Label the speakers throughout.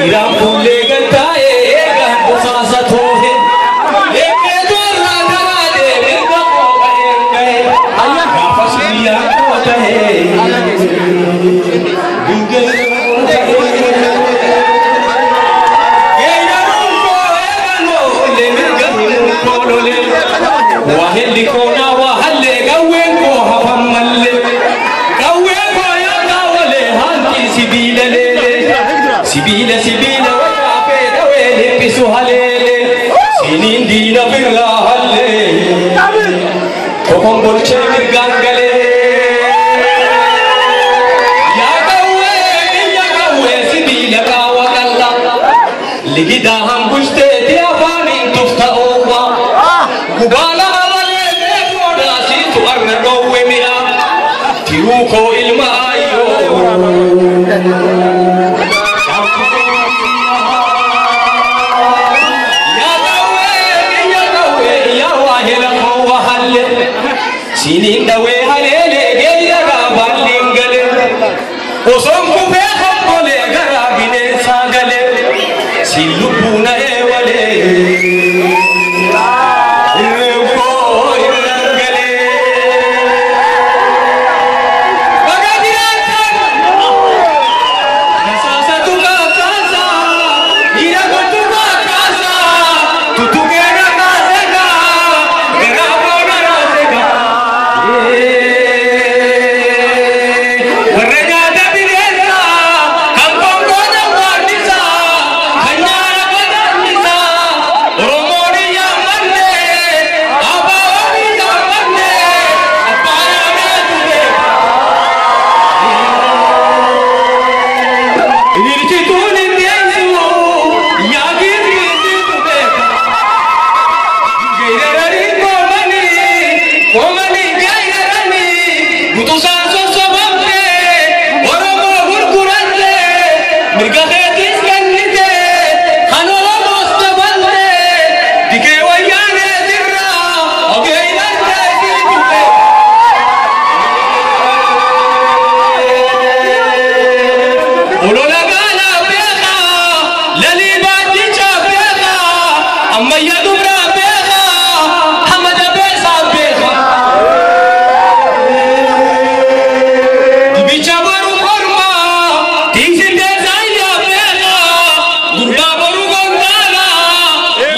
Speaker 1: Dhiiraan fuullee galtaa'ee eegaan dhufaasa toohe. Eeggee irraa karaadee mirga koo ka'een ga'e. Gaafas guyyaan koo ta'e. Wahelli koonaa wahallee qawween koo hafan mallee qawween koo yaataa walee hanqii sibiila leelee sibiila sibiila wacaafee dhawee dhiphisu haleelee siniin diina birraa hallee kokon bolchee mirgaan galee. Yaa qawwee biyya qawwee sibiila qaawa qal'aa ligidaa hambushteeti afaaniin tufta oowwaa gubaala Tiruko ilma ayyoo yaa qawwee yaa qawwee yaa waahila koo wahalle siniin dhawee haleelee geeyya gaabaalliin galee osoon kufee hongolee garaa bineensaa galee siin lubbuu na eewalee irreen koo irraan galee. Baga jiraatan rasaasa tuqaa kaasaa dhiira gochumaa kaasaa tuttuqee na kaasegaa garaa boona raasegaa. Warra nyaata bineensaa kan konkoota waannisaa kan nyaara godaannisaa Oromoon hin yaammanne ABO'n hin yaammanne abbaa yaameetu beeka. Ililchituun hin deessu yaa girgirtiitu beeka. Geeraranii koomanii koomanii geeraranii guutusaan sossobamte Oromoo gurguratte mirga keetiis kennite kan Oromoos dabalte dikee wayyaaneetirraa ogeeyyattee siitu beeka. Olola gaalaa beekaa lalii baadichaa beekaa ammayyaa dubraa beekaa hamada beesaa beekaa. Dibicha boru kormaa tiksitee saayyaa beekaa gurbaa boru gongaala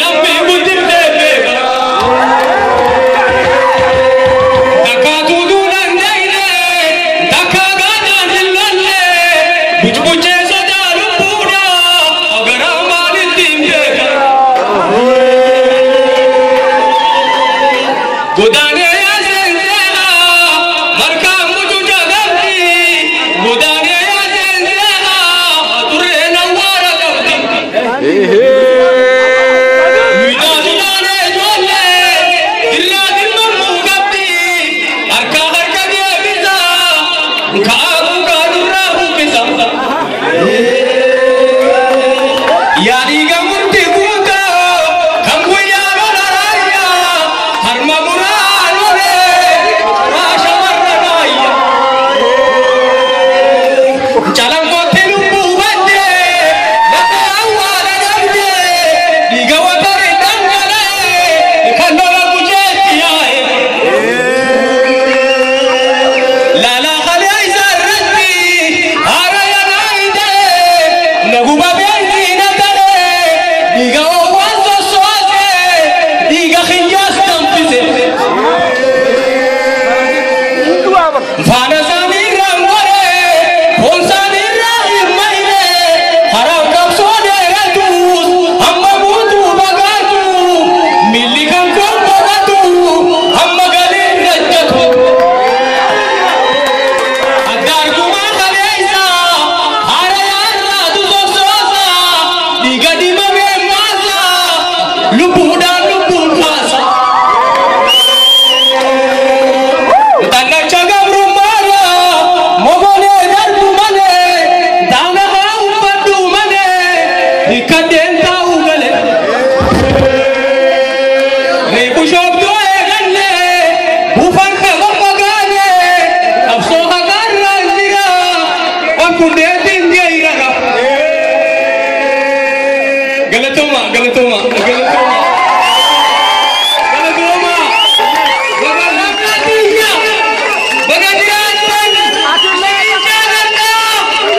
Speaker 1: lammii guddifte beekaa. Takka tuutuudhaan deeyne takka gaadhaan hin lolle bucbucee sodaa lubbuudha garaa maalitti hin beeka. Godaanee yaaseen seera markaan mucuca qabdi godaanee yaaseen seera tureen awwaara qabdi. Midhaan ijoollee irraa dhimmamuu qabdi harka harka deebisa kaa'uu kaadurraa buqqisa. Yaa dhiiga murtii guutaa kan guyyaa lola raayyaa harma muraa lolee raasha warra raayyaa. Calanqootti lubbuu badde lafa awwaala dhabde dhiiga watari dhangala'e kan lola gujeetti yaa'e. Laalaa kalee isa irratti haara yanaayite naguba beelziina ta'e dhiiga oowwan sossoose dhiiga xiyyaas danfise. Faana isaanii irraan goree foon isaanii irraa hin mayne karaan qabsoo dheeratus hamma guutuu bagaatu miilli kan koon boqotu hamma galiin dachatu. Adda argumaa kaleessa haara yaarraatu sossoosa dhiiga dibamee maasa lubbuudhaan lubbuun baasa. Tannacha gabrummaadha mogolee darbu malee daana haa uffadhu malee hikkadheen taa'u galee. Reefu shoobduu eegalle buufan kafa gaane qabsoo haqaarraan jira ol kundeetiin geeyraga. Galatooma, galatooma, galatooma.